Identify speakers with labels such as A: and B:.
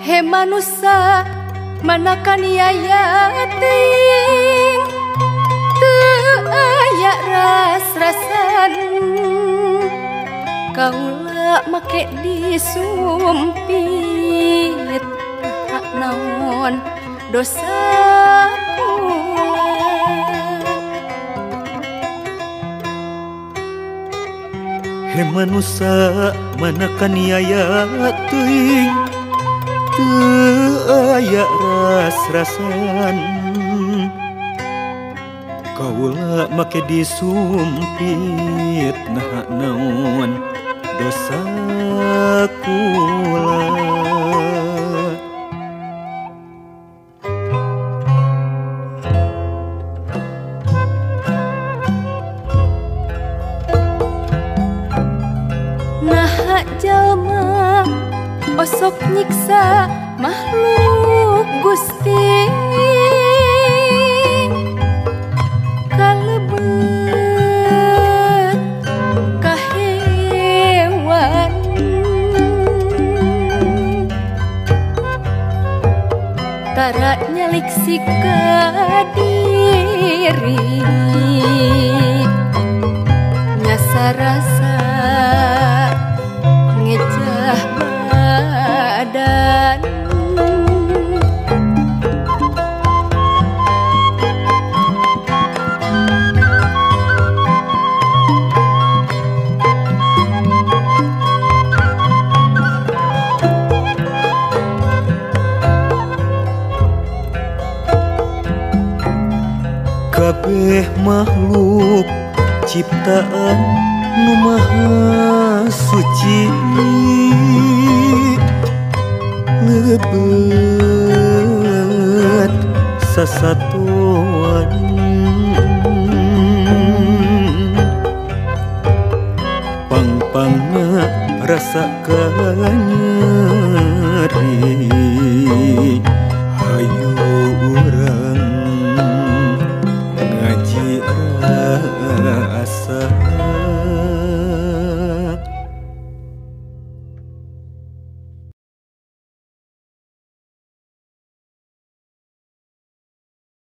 A: He manusa manakan yayating teu aya ras-rasan kaula make disumpit naon dosa kula.
B: He manusa manakan yayating teu aya ras-rasan kaula make disumpit nah naon dosa kula.
A: Naha jalma osok nyiksa makhluk Gusti kalebet ka hewan tara nyaliksik ka diri nyasa rasa ngejah badan.
B: Kabeh makhluk ciptaan nu maha suci lebet sasatuan pangpangna rasa kanyeri hayu urang ngaji rasa.